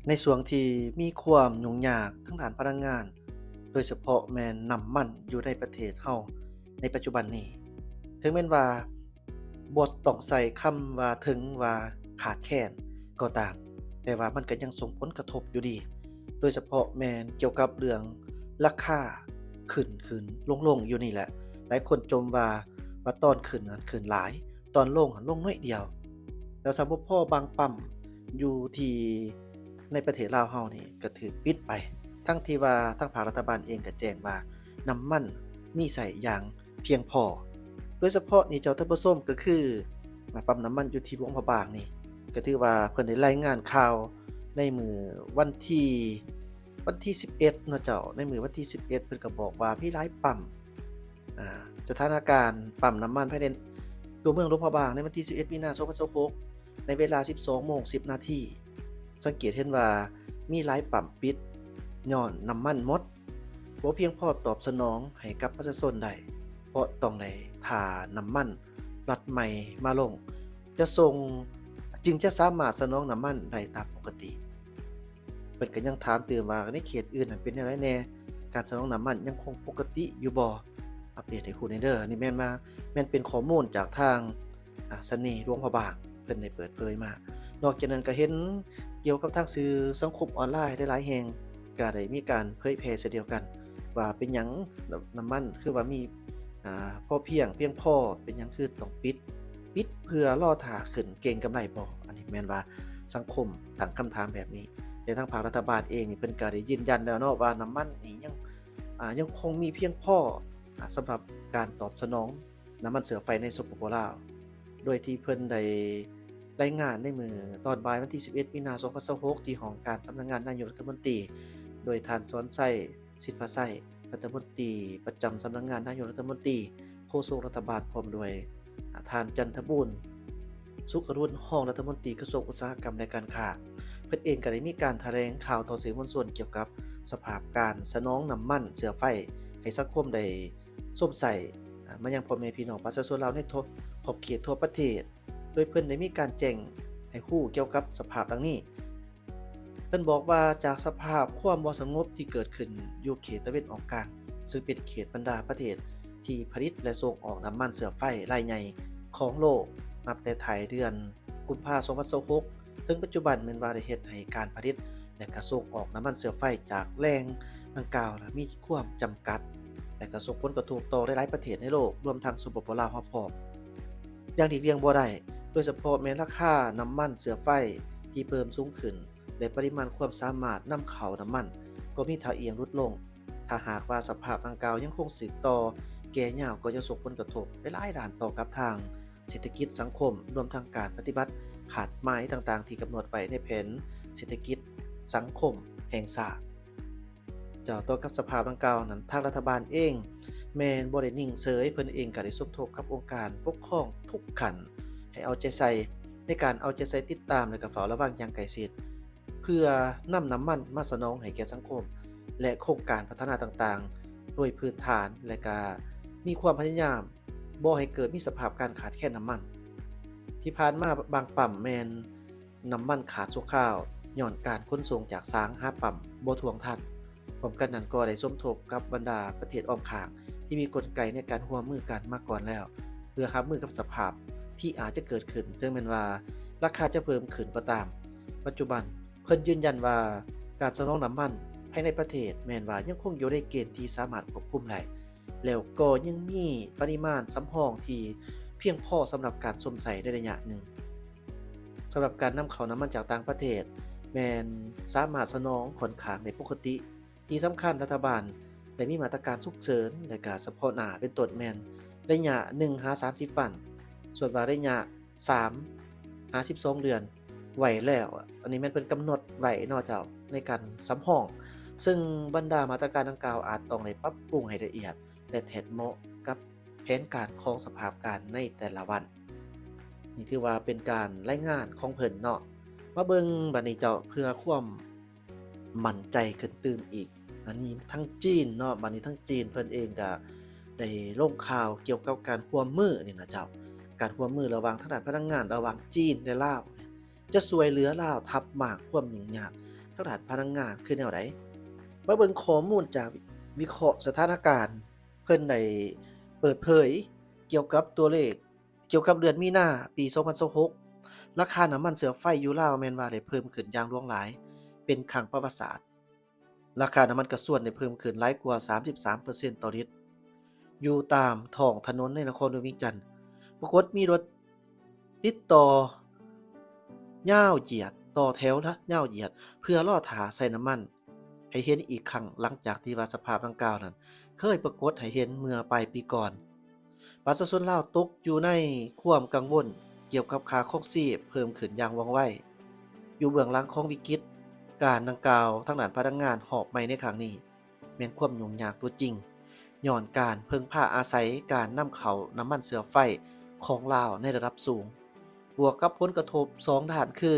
ໃນຊ່ວງທີ່ມີຄວາມຫຍຸ້ງຍາກທາງດ້ານພະລັງງານ ໂດຍສະເພາະແມ່ນນ້ຳມັນຢູ່ໃນປະເທດເຮົາໃນປັດຈຸບັນນີ້, ເຖິງແມ່ນວ່າບໍ່ຕ້ອງໃຊ້ຄຳວ່າເຖິງວ່າຂາດແຄນກໍຕາມ, ແຕ່ວ່າມັນກໍຍັງສົ່ງຜົນກະທົບຢູ່ດີ, ໂດຍສະເພາະແມ່ນກ່ຽວກັບເລື່ອງລາຄາຂຶ້ນໆລົງໆຢູ່ນີ້ແຫຼະ. ຫຼາຍຄົນຈົ່ມວ່າ ວ່າຕອນຂຶ້ນຫັ້ນຂຶ້ນຫຼາຍ, ຕອນລົງຫັ້ນລົງໜ້ອຍດຽວ. ແລ້ວສະບໍ່ພໍບາງປ້ຳຢູ່ທີ່ໃນປະເທດລາວເຮົານີ້ກໍຖືກປິດໄປ, ທັງທີ່ວ່າທາງພາກລັດຖະບານເອງກໍແຈ້ງວ່ານ້ຳມັນມີໃຊ້ຢ່າງພຽງພໍ. ໂດຍສະເພາະນີ້ເຈົ້າທ່ານຜູ້ຊົມ ກໍຄືປ້ຳນ້ຳມັນຢູ່ທີ່ຫຼວງພະບາງນີ້, ກໍຖືວ່າເພິ່ນໄດ້ລາຍງານຂ່າວໃນມື້ວັນທີ ວັນທີສິບເອັດເນາະເຈົ້າ, ໃນມື້ວັນທີສິບເອັດ ເພິ່ນກໍບອກວ່າມີຫຼາຍປ້ຳ ອາ ສະຖານະການປ້ຳນ້ຳມັນພາຍໃນຕົວເມືອງຫຼວງພະບາງໃນວັນທີສິບເອັດ ມີນາ ສອງພັນຊາວຫົກ ໃນເວລາສິບສອງໂມງສິບນາທີ ສັງເກດເຫັນວ່າມີຫຼາຍປ້ຳປິດຍ້ອນນ້ຳມັນໝົດ, ບໍ່ພຽງພໍຕອບສະໜອງໃຫ້ກັບປະຊາຊົນໄດ້ ເພາະຕ້ອງໄດ້ຖ້ານ້ຳມັນລັອດໃໝ່ມາລົງ ຈະສົ່ງ ຈຶ່ງຈະສາມາດສະໜອງນ້ຳມັນໄດ້ຕາມປົກກະຕິ. ເພິ່ນກໍຍັງຖາມຕື່ມວ່າ ໃນເຂດອື່ນນັ້ນເປັນແນວໃດແດ່? ການສະໜອງນ້ຳມັນຍັງຄົງປົກກະຕິຢູ່ບໍ່? ອັບເດດໃຫ້ຮູ້ແດ່ເດີ. ນີ້ແມ່ນວ່າ ແມ່ນເປັນຂໍ້ມູນຈາກທາງ ອາ ສະເໜ່ຫຼວງພະບາງ ເພິ່ນໄດ້ເປີດເຜີຍມາ. ນອກຈາກນັ້ນກໍເຫັນກ່ຽວກັບທາງສື່ສັງຄົມອອນລາຍຫຼາຍໆແຫ່ງ ກໍໄດ້ມີການເຜີຍແຜ່ເຊັ່ນດຽວກັນ ວ່າເປັນຫຍັງນ້ຳມັນຄືວ່າມີ ອາ ພໍພຽງ ພຽງພໍ ເປັນຫຍັງຄືຕ້ອງປິດ ປິດເພື່ອລໍຖ້າຂຶ້ນເກັງກຳໄລບໍ່? ອັນນີ້ແມ່ນວ່າສັງຄົມຕັ້ງຄຳຖາມແບບນີ້, ແຕ່ທາງພາກລັດຖະບານເອງນີ້ເພິ່ນກໍໄດ້ຢືນຢັນແລ້ວເນາະວ່ານ້ຳມັນນີ້ຍັງ ອາ ຍັງຄົງມີພຽງພໍ ອາ ສຳລັບການຕອບສະໜອງນ້ຳມັນເຊື້ອໄຟໃນ ສປປ ລາວ ໂດຍທີ່ເພິ່ນໄດ້ລາຍງານໃນມື້ຕອນບ່າຍວັນທີສິບເອັດ ມີນາ ສອງພັນຊາວຫົກ ທີ່ຫ້ອງການສຳນັກງານນາຍົກລັດຖະມົນຕີ ໂດຍທ່ານ ສອນໄຊ ສິດພະໄຊ ລັດຖະມົນຕີປະຈຳສຳນັກງານນາຍົກລັດຖະມົນຕີ ໂຄສົກລັດຖະບານ ພ້ອມດ້ວຍ ອາ ທ່ານ ຈັນທະບູນ ສຸກອະລຸນ ຮອງລັດຖະມົນຕີກະຊວງອຸດສາຫະກຳ ແລະ ການຄ້າ. ເພິ່ນເອງກໍໄດ້ມີການຖະແຫຼງຂ່າວຕໍ່ສື່ມວນຊົນກ່ຽວກັບສະພາບການສະໜອງນ້ຳມັນເຊື້ອໄຟໃຫ້ສັງຄົມໄດ້ຊົມໃຊ້ ອາ ມາຍັງພໍ່ແມ່ພີ່ນ້ອງປະຊາຊົນລາວໃນທົ່ວ ຂອບເຂດທົ່ວປະເທດ, ໂດຍເພິ່ນໄດ້ມີການແຈ້ງໃຫ້ຮູ້ກ່ຽວກັບສະພາບດັ່ງນີ້. ເພິ່ນບອກວ່າ ຈາກສະພາບຄວາມບໍ່ສະຫງົບທີ່ເກີດຂຶ້ນຢູ່ເຂດຕາເວັນອອກກາງ, ເຊິ່ງເປັນເຂດບັນດາປະເທດທີ່ຜະລິດ ແລະ ສົ່ງອອກນ້ຳມັນເຊື້ອໄຟລາຍໃຫຍ່ຂອງໂລກ, ນັບແຕ່ທ້າຍເດືອນກຸມພາ ສອງພັນຊາວຫົກ ເຖິງປັດຈຸບັນ ແມ່ນວ່າໄດ້ເຮັດໃຫ້ການຜະລິດ ແລະ ກະສົ່ງອອກນ້ຳມັນເຊື້ອໄຟຈາກແຫຼ່ງດັ່ງກ່າວມີຄວາມຈຳກັດ ແລະ ກະສົ່ງຜົນກະທົບຕໍ່ຫຼາຍໆປະເທດໃນໂລກ, ລວມທັງ ສປປ ລາວ ເຮົາພ້ອມ ຢ່າງຫຼີກລ່ຽງບໍ່ໄດ້, ໂດຍສະເພາະແມ່ນລາຄານ້ຳມັນເຊື້ອໄຟທີ່ເພີ່ມສູງຂຶ້ນ ແລະ ປະລິມານຄວາມສາມາດນຳເຂົ້ານ້ຳມັນກໍມີທ່າອ່ຽງຫຼຸດລົງ. ຖ້າຫາກວ່າສະພາບດັ່ງກ່າວຍັງຄົງສືບຕໍ່ແກ່ຍາວ, ກໍຈະສົ່ງຜົນກະທົບຫຼາຍໆດ້ານຕໍ່ກັບທາງເສດຖະກິດສັງຄົມ, ລວມທັງການປະຕິບັດຄາດໝາຍຕ່າງໆທີ່ກຳນົດໄວ້ໃນແຜນເສດຖະກິດສັງຄົມແຫ່ງຊາດ. ເຈົ້າ, ຕໍ່ກັບສະພາບດັ່ງກ່າວນັ້ນ, ທາງລັດຖະບານເອງແມ່ນບໍ່ໄດ້ນິ່ງເສີຍ, ເພິ່ນເອງກໍໄດ້ສົມທົບກັບອົງການປົກຄອງທຸກຂັ້ນ ໃຫ້ເອົາໃຈໃສ່ ໃນການເອົາໃຈໃສ່ຕິດຕາມ ແລະ ກໍເຝົ້າລະວັງຢ່າງໃກ້ຊິດ ເພື່ອນຳນ້ຳມັນມາສະໜອງໃຫ້ແກ່ສັງຄົມ ແລະ ໂຄງການພັດທະນາຕ່າງໆ ໂດຍພື້ນຖານ ແລະ ກະມີຄວາມພະຍາຍາມບໍ່ໃຫ້ເກີດມີສະພາບການຂາດແຄນນ້ຳມັນ. ທີ່ຜ່ານມາບາງປ້ຳແມ່ນ ນ້ຳມັນຂາດຊົ່ວຄາວ ຍ້ອນການຂົນສົ່ງຈາກສາງຫາປ້ຳບໍ່ທ່ວງທັນ. ພ້ອມກັນນັ້ນກໍໄດ້ສົມທົບກັບບັນດາປະເທດອ້ອມຂ້າງທີ່ມີກົນໄກໃນການຮ່ວມມືກັນມາກ່ອນແລ້ວ ເພື່ອຮັບມືກັບສະພາບທີ່ອາດຈະເກີດຂຶ້ນ, ເຖິງແມ່ນວ່າລາຄາຈະເພີ່ມຂຶ້ນກໍຕາມ. ປັດຈຸບັນເພິ່ນຢືນຢັນວ່າ ການສະໜອງນ້ຳມັນພາຍໃນປະເທດແມ່ນວ່າຍັງຄົງຢູ່ໃນເກນທີ່ສາມາດຄວບຄຸມໄດ້ ແລ້ວກໍຍັງມີປະລິມານສຳຮອງທີ່ພຽງພໍສຳລັບການຊົມໃຊ້ໃນໄລຍະໜຶ່ງ. ສຳລັບການນຳເຂົ້ານ້ຳມັນຈາກຕ່າງປະເທດ ແມ່ນສາມາດສະໜອງຂ້ອນຂ້າງໄດ້ປົກກະຕິ. ທີ່ສຳຄັນ, ລັດຖະບານໄດ້ມີມາດຕະການສຸກເສີນ ແລະ ກະສະເພາະໜ້າ, ເປັນຕົ້ນແມ່ນໄລຍະໜຶ່ງຫາສາມສິບວັນ, ສ່ວນວ່າໄລຍະສາມຫາສິບສອງເດືອນໄວ້ແລ້ວ. ອັນນີ້ແມ່ນເພິ່ນກຳນົດໄວ້ເນາະເຈົ້າ ໃນການສຳຮອງ, ເຊິ່ງບັນດາມາດຕະການດັ່ງກ່າວອາດຕ້ອງໄດ້ປັບປຸງໃຫ້ລະອຽດ ແລະ ແທດເໝາະກັບແຜນການຂອງສະພາບການໃນແຕ່ລະວັນ. ນີ້ຖືວ່າເປັນການລາຍງານຂອງເພິ່ນເນາະ. ມາເບິ່ງບາດນີ້ເຈົ້າ, ເພື່ອຄວາມໝັ້ນໃຈຂຶ້ນຕື່ມອີກ, ອັນນີ້ທາງຈີນເນາະ, ບາດນີ້ທາງຈີນເພິ່ນເອງກະໄດ້ລົງຂ່າວກ່ຽວກັບການຮ່ວມມືນີ້ນະເຈົ້າ, ການຮ່ວມມືລະຫວ່າງທາງດ້ານພະລັງງານລະຫວ່າງຈີນ ແລະ ລາວ ຈະຊ່ວຍເຫຼືອລາວທັບມ້າງຄວາມຫຍຸ້ງຍາກ ທາງດ້ານພະລັງງານຄືແນວໃດ? ມາເບິ່ງຂໍ້ມູນຈາກວິເຄາະສະຖານະການ ເພິ່ນໄດ້ເປີດເຜີຍກ່ຽວກັບຕົວເລກ ກ່ຽວກັບເດືອນມີນາປີສອງພັນຊາວຫົກ ລາຄານ້ຳມັນເຊື້ອໄຟຢູ່ລາວແມ່ນວ່າໄດ້ເພີ່ມຂຶ້ນຢ່າງຫຼວງຫຼາຍ ເປັນຄັ້ງປະຫວັດສາດ. ລາຄານ້ຳມັນກາຊວນໄດ້ເພີ່ມຂຶ້ນຫຼາຍກວ່າສາມສິບສາມເປີເຊັນຕໍ່ລິດ ຢູ່ຕາມທ້ອງຖະໜົນໃນນະຄອນຫຼວງວຽງຈັນ. ປາກົດມີລົດຕິດຕໍ່ຍາວຢຽດ, ຕໍ່ແຖວລະຍາວຢຽດ ເພື່ອລໍຖ້າໃສ່ນ້ຳມັນ ໃຫ້ເຫັນອີກຄັ້ງ ຫຼັງຈາກທີ່ວ່າສະພາບດັ່ງກ່າວນັ້ນເຄີຍປາກົດໃຫ້ເຫັນເມື່ອປາຍປີກ່ອນ. ປະຊາຊົນລາວຕົກຢູ່ໃນຄວາມກັງວົນກ່ຽວກັບຄ່າຄອງຊີບເພີ່ມຂຶ້ນຢ່າງວ່ອງໄວ. ຢູ່ເບື້ອງຫຼັງຂອງວິກິດການດັ່ງກ່າວທາງດ້ານພະລັງງານຮອບໃໝ່ໃນຄັ້ງນີ້ ແມ່ນຄວາມຫຍຸ້ງຍາກຕົວຈິງ ຍ້ອນການເພິ່ງພາອາໄສການນຳເຂົ້ານ້ຳມັນເຊື້ອໄຟຂອງລາວໃນລະດັບສູງ ບວກກັບຜົນກະທົບສອງດ້ານ ຄື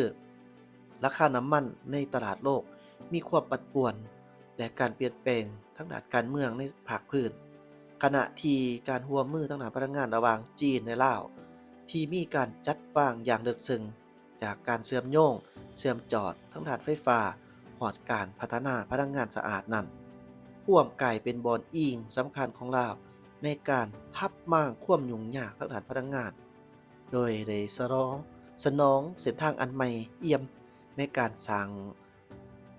ລາຄານ້ຳມັນໃນຕະຫຼາດໂລກມີຄວາມປັ່ນປ່ວນ ແລະ ການປ່ຽນແປງທາງດ້ານການເມືອງໃນພາກພື້ນ, ຂະນະທີ່ການຮ່ວມມືທາງດ້ານພະລັງງານລະຫວ່າງຈີນ ແລະ ລາວ ທີ່ມີການຈັດວາງຢ່າງເລິກເຊິ່ງ, ຈາກການເຊື່ອມໂຍງ, ເຊື່ອມຈອດທາງດ້ານໄຟຟ້າ, ຮອດການພັດທະນາພະລັງງານສະອາດນັ້ນ, ຮ່ວມກາຍເປັນບ່ອນອີງສຳຄັນຂອງລາວໃນການທັບມ້າງຄວາມຫຍຸ້ງຍາກທາງດ້ານພະລັງງານ. ໂດຍໄດ້ສະໜອງ ສະໜອງເສັ້ນທາງອັນໃໝ່ອ່ຽມໃນການສ້າງ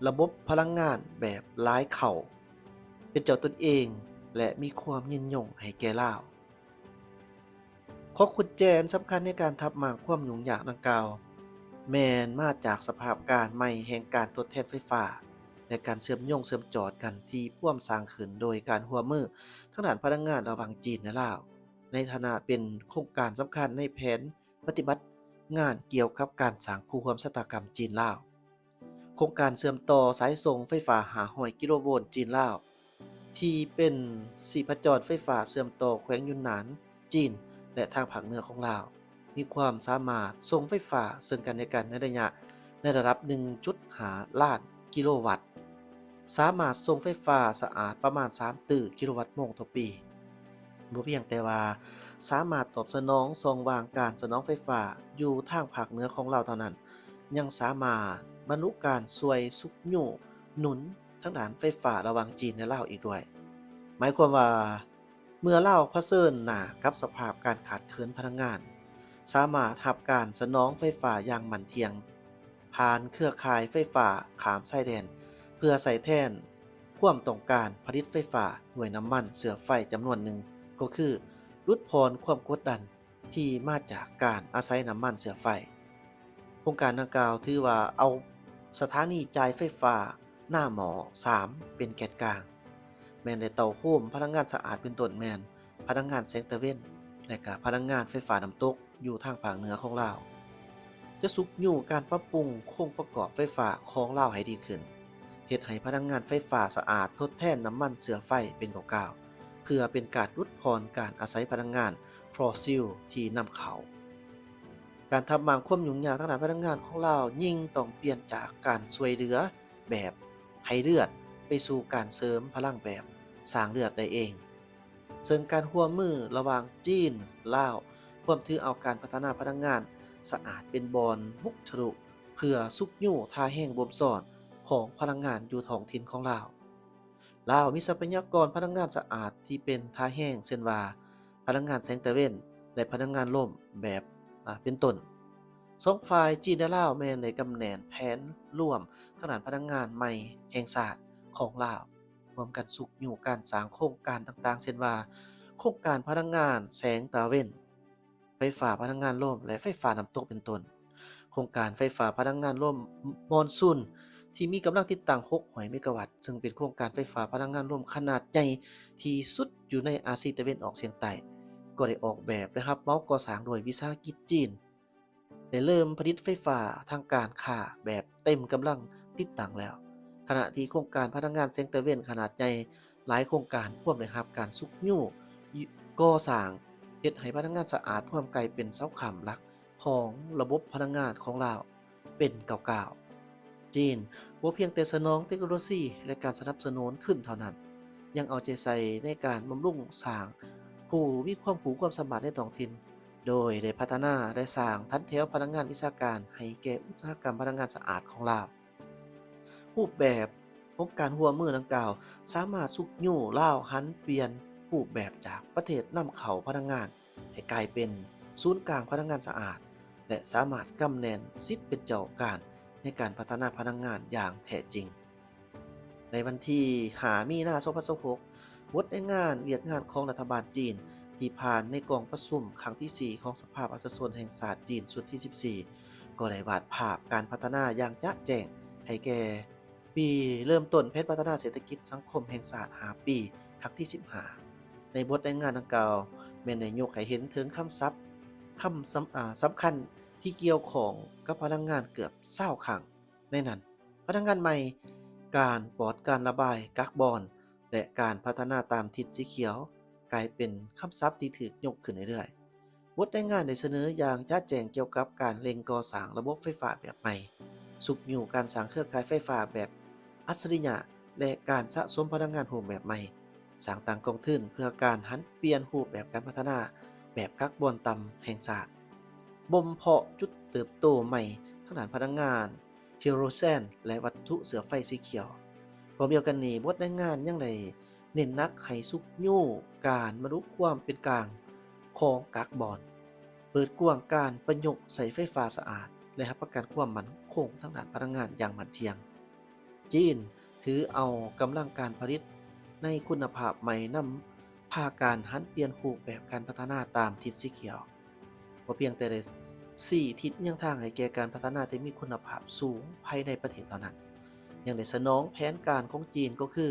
ລະບົບພະລັງງານແບບຫຼາຍເຂົ້າ ເປັນເຈົ້າຕົນເອງ ແລະ ມີຄວາມຍືນຍົງໃຫ້ແກ່ລາວ. ຂໍ້ຂຸດແຈນສຳຄັນໃນການທັບມ້າງຄວາມຫຍຸ້ງຍາກດັ່ງກ່າວ ແມ່ນມາຈາກສະພາບການໃໝ່ແຫ່ງການທົດແທນໄຟຟ້າ ແລະ ການເຊື່ອມໂຍງເຊື່ອມຈອດກັນທີ່ພວມສ້າງຂຶ້ນໂດຍການຮ່ວມມືທາງດ້ານພະລັງງານລະຫວ່າງຈີນ ແລະ ລາວ. ໃນຖານະເປັນໂຄງການສຳຄັນໃນແຜນປະຕິບັດງານກ່ຽວກັບການສ້າງຄູ່ຮ່ວມຊະຕາກຳຈີນ-ລາວ, ໂຄງການເຊື່ອມຕໍ່ສາຍສົ່ງໄຟຟ້າຫ້າຮ້ອຍກິໂລໂວນຈີນ-ລາວ ທີ່ເປັນຊີບພະຈອນໄຟຟ້າເຊື່ອມຕໍ່ແຂວງຢຸນນານຈີນ ແລະ ທາງພາກເໜືອຂອງລາວ ມີຄວາມສາມາດສົ່ງໄຟຟ້າເຊິ່ງກັນແລະກັນໃນໄລຍະ ໃນລະດັບໜຶ່ງຈຸດຫ້າລ້ານກິໂລວັດ, ສາມາດສົ່ງໄຟຟ້າສະອາດປະມານສາມຕື້ກິໂລວັດໂມງຕໍ່ປີ. ບໍ່ພຽງແຕ່ວ່າສາມາດຕອບສະໜອງຊ່ອງວ່າງການສະໜອງໄຟຟ້າຢູ່ທາງພາກເໜືອຂອງລາວເທົ່ານັ້ນ, ຍັງສາມາດບັນລຸການຊ່ວຍຊຸກຍູ້ໜູນທາງດ້ານໄຟຟ້າລະຫວ່າງຈີນ ແລະ ລາວອີກດ້ວຍ. ໝາຍຄວາມວ່າ ເມື່ອລາວຜະເຊີນໜ້າກັບສະພາບການຂາດເຂີນພະລັງງານ, ສາມາດຮັບການສະໜອງໄຟຟ້າຢ່າງໝັ້ນທ່ຽງ ຜ່ານເຄືອຂ່າຍໄຟຟ້າຂ້າມຊາຍແດນ ເພື່ອໃຊ້ແທນຄວາມຕ້ອງການຜະລິດໄຟຟ້າດ້ວຍນ້ຳມັນເຊື້ອໄຟຈຳນວນໜຶ່ງ, ກໍຄືຫຼຸດຜ່ອນຄວາມກົດດັນ ທີ່ມາຈາກການອາໄສນ້ຳມັນເຊື້ອໄຟ. ໂຄງການດັ່ງກ່າວຖືວ່າເອົາສະຖານີຈ່າຍໄຟຟ້ານາໝໍ້ສາມເປັນແກນກາງ, ແມ່ນໄດ້ເຕົ້າໂຮມພະລັງງານສະອາດ ເປັນຕົ້ນແມ່ນພະລັງງານແສງຕາເວັນ ແລະ ກະພະລັງງານໄຟຟ້ານ້ຳຕົກຢູ່ທາງພາກເໜືອຂອງລາວ. ຈະຊຸກຍູ້ການປັບປຸງໂຄງປະກອບໄຟຟ້າຂອງລາວໃຫ້ດີຂຶ້ນ, ເຮັດໃຫ້ພະລັງງານໄຟຟ້າສະອາດທົດແທນນ້ຳມັນເຊື້ອໄຟເປັນກ້າວໆ ເພື່ອເປັນການຫຼຸດຜ່ອນການອາໄສພະລັງງານຟອສຊິລທີ່ນຳເຂົ້າ. ການທັບມ້າງຄວາມຫຍຸ້ງຍາກທາງດ້ານພະລັງງານຂອງລາວຍິ່ງຕ້ອງປ່ຽນຈາກການຊ່ວຍເຫຼືອແບບໃຫ້ເລືອດ ໄປສູ່ການເສີມພະລັງແບບສ້າງເລືອດໄດ້ເອງ. ເຊິ່ງການຮ່ວມມືລະຫວ່າງຈີນ-ລາວ ພວມຖືເອົາການພັດທະນາພະລັງງານສະອາດເປັນບ່ອນບຸກທະລຸ ເພື່ອຊຸກຍູ້ທ່າແຮງບົ່ມຊ້ອນຂອງພະລັງງານຢູ່ທ້ອງຖິ່ນຂອງລາວ. ລາວມີຊັບພະຍາກອນພະລັງງານສະອາດທີ່ເປັນທ່າແຮງ ເຊັ່ນວ່າ ພະລັງງານແສງຕາເວັນ ແລະ ພະລັງງານລົມແບບ ອາ ເປັນຕົ້ນ. ສອງຝ່າຍ ຈີນ ແລະ ລາວ ແມ່ນໄດ້ກຳແໜ້ນແຜນລວມທາງດ້ານພະລັງງານໃໝ່ແຫ່ງຊາດຂອງລາວ ຮ່ວມກັນຊຸກຍູ້ການສ້າງໂຄງການຕ່າງໆ ເຊັ່ນວ່າ ໂຄງການພະລັງງານແສງຕາເວັນ, ໄຟຟ້າພະລັງງານລົມ ແລະ ໄຟຟ້ານ້ຳຕົກເປັນຕົ້ນ. ໂຄງການໄຟຟ້າພະລັງງານລົມມອນຊູນ ທີ່ມີກຳລັງຕິດຕັ້ງຫົກຮ້ອຍເມກາວັດ ເຊິ່ງເປັນໂຄງການໄຟຟ້າພະລັງງານລົມຂະໜາດໃຫຍ່ທີ່ສຸດຢູ່ໃນອາຊີຕາເວັນອອກສຽງໃຕ້ ກໍໄດ້ອອກແບບ ແລະ ຮັບເໝົາກໍ່ສ້າງໂດຍວິສາຫະກິດຈີນ. ໄດ້ເລີ່ມຜະລິດໄຟຟ້າທາງການຄ້າແບບເຕັມກຳລັງຕິດຕັ້ງແລ້ວ, ຂະນະທີ່ໂຄງການພະລັງງານແສງຕາເວັນຂະໜາດໃຫຍ່ຫຼາຍໂຄງການພວມໄດ້ຮັບການຊຸກຍູ້ກໍ່ສ້າງ, ເຮັດໃຫ້ພະລັງງານສະອາດພວມກາຍເປັນເສົາຄ້ຳຫຼັກຂອງລະບົບພະລັງງານຂອງລາວເປັນກ້າວໆ. ຈີນບໍ່ພຽງແຕ່ສະໜອງເຕັກໂນໂລຊີ ແລະ ການສະໜັບສະໜູນທຶນເທົ່ານັ້ນ, ຍັງເອົາໃຈໃສ່ໃນການບຳລຸງສ້າງຜູ້ມີຄວາມຮູ້ຄວາມສາມາດໃນທ້ອງຖິ່ນ, ໂດຍໄດ້ພັດທະນາ ແລະ ສ້າງຖັນແຖວພະນັກງານວິຊາການໃຫ້ແກ່ອຸດສາຫະກຳພະລັງງານສະອາດຂອງລາວ. ຮູບແບບຂອງການຮ່ວມມືດັ່ງກ່າວ ສາມາດຊຸກຍູ້ລາວຫັນປ່ຽນຮູບແບບຈາກປະເທດນຳເຂົ້າພະລັງງານ ໃຫ້ກາຍເປັນສູນກາງພະລັງງານສະອາດ ແລະ ສາມາດກຳແໜ້ນສິດເປັນເຈົ້າການໃນການພັດທະນາພະລັງງານຢ່າງແທ້ຈິງ. ໃນວັນທີຫ້າ ມີນາ ສອງພັນຊາວຫົກ ບົດລາຍງານວຽກງານຂອງລັດຖະບານຈີນ ທີ່ຜ່ານໃນກອງປະຊຸມຄັ້ງທີສີ່ ຂອງສະພາປະຊາຊົນແຫ່ງຊາດຈີນຊຸດທີສິບສີ່ ກໍໄດ້ວາດພາບການພັດທະນາຢ່າງຈະແຈ້ງໃຫ້ແກ່ ປີເລີ່ມຕົ້ນແຜນພັດທະນາເສດຖະກິດສັງຄົມແຫ່ງຊາດຫ້າປີ ຄັ້ງທີສິບຫ້າ. ໃນບົດລາຍງານດັ່ງກ່າວ ແມ່ນໄດ້ຍົກໃຫ້ເຫັນເຖິງຄຳສັບ ຄຳສຳ ອາ ສຳຄັນທີ່ກ່ຽວຂ້ອງກັບພະລັງງານເກືອບຊາວຄັ້ງ. ໃນນັ້ນ, ພະລັງງານໃໝ່, ການປອດການລະບາຍກາກບອນ ແລະ ການພັດທະນາຕາມທິດສີຂຽວ ກາຍເປັນຄຳສັບທີ່ຖືກຍົກຂຶ້ນເລື້ອຍໆ. ບົດລາຍງານໄດ້ສະເໜີຢ່າງຈະແຈ້ງກ່ຽວກັບການເລັ່ງກໍ່ສ້າງລະບົບໄຟຟ້າແບບໃໝ່, ຊຸກຍູ້ການສ້າງເຄືອຂ່າຍໄຟຟ້າແບບອັດສະລິຍະ ແລະ ການສະສົມພະລັງງານຮູບແບບໃໝ່, ສ້າງຕັ້ງກອງທຶນເພື່ອການຫັນປ່ຽນຮູບແບບການພັດທະນາແບບກາກບອນຕ່ຳແຫ່ງຊາດ, ບົ່ມເພາະຈຸດເຕີບໂຕໃໝ່ທາງດ້ານພະລັງງານ Hydrogen ແລະ ວັດຖຸເຊື້ອໄຟສີຂຽວ. ພ້ອມດຽວກັນນີ້, ບົດລາຍງານຍັງໄດ້ເນັ້ນໜັກໃຫ້ຊຸກຍູ້ການບັນລຸຄວາມເປັນກາງຂອງກາກບອນ, ເປີດກວ້າງການປະຍຸກໃຊ້ໄຟຟ້າສະອາດ ແລະ ຮັບປະກັນຄວາມໝັ້ນຄົງທາງດ້ານພະລັງງານຢ່າງໝັ້ນທ່ຽງ. ຈີນຖືເອົາກຳລັງການຜະລິດໃນຄຸນນະພາບໃໝ່ນຳພາການຫັນປ່ຽນຮູບແບບການພັດທະນາຕາມທິດສີຂຽວ. ບໍ່ພຽງແຕ່ໄດ້ຊີ້ທິດຍາງທາງໃຫ້ແກ່ການພັດທະນາທີ່ມີຄຸນນະພາບສູງພາຍໃນປະເທດເທົ່ານັ້ນ, ຍັງໄດ້ສະໜອງແຜນການຂອງຈີນ ກໍຄື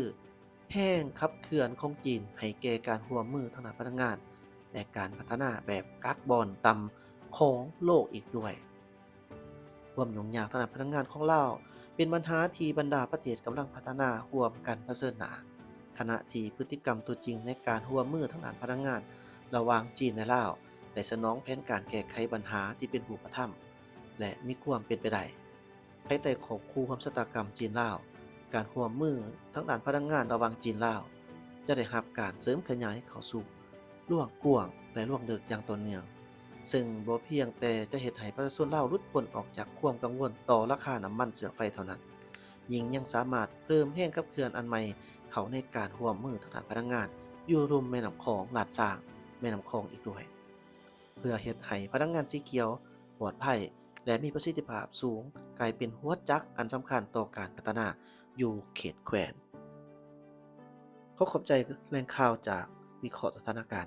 ແຮງຂັບເຄື່ອນຂອງຈີນໃຫ້ແກ່ການຮ່ວມມືທາງດ້ານພະລັງງານ ແລະ ການພັດທະນາແບບກາກບອນຕ່ຳຂອງໂລກອີກດ້ວຍ. ຄວາມຫຍຸ້ງຍາກທາງດ້ານພະລັງງານຂອງລາວ ເປັນບັນຫາທີ່ບັນດາປະເທດກຳລັງພັດທະນາຮ່ວມກັນປະເຊີນໜ້າ, ຂະນະທີ່ພຶດຕິກຳຕົວຈິງໃນການຮ່ວມມືທາງດ້ານພະລັງງານລະຫວ່າງຈີນ ແລະ ລາວ ໄດ້ສະໜອງແຜນການແກ້ໄຂບັນຫາທີ່ເປັນຮູບປະທຳ ແລະ ມີຄວາມເປັນໄປໄດ້. ພາຍໃຕ້ຂອບຄູ່ຮ່ວມຊະຕາກຳຈີນ-ລາວ, ການຮ່ວມມືທາງດ້ານພະລັງງານລະຫວ່າງຈີນ-ລາວ ຈະໄດ້ຮັບການເສີມຂະຫຍາຍເຂົ້າສູ່ລວງກວ້າງ ແລະ ລວງເລິກຢ່າງຕໍ່ເນື່ອງ, ເຊິ່ງບໍ່ພຽງແຕ່ຈະເຮັດໃຫ້ປະຊາຊົນລາວຫຼຸດພົ້ນອອກຈາກຄວາມກັງວົນຕໍ່ລາຄານ້ຳມັນເຊື້ອໄຟເທົ່ານັ້ນ, ຍິ່ງຍັງສາມາດເພີ່ມແຮງຂັບເຄື່ອນອັນໃໝ່ເຂົ້າໃນການຮ່ວມມືທາງດ້ານພະລັງງານຢູ່ລຸ່ມແມ່ນ້ຳຂອງລ້ານຊ້າງ, ແມ່ນ້ຳຂອງອີກດ້ວຍ, ເພື່ອເຮັດໃຫ້ພະລັງງານສີຂຽວ ປອດໄພ ແລະ ມີປະສິດທິພາບສູງ ກາຍເປັນຫົວຈັກອັນສຳຄັນຕໍ່ການພັດທະນາຢູ່ເຂດແຄວ້ນ. ຂໍຂອບໃຈແຫຼ່ງຂ່າວຈາກວິເຄາະສະຖານະການ.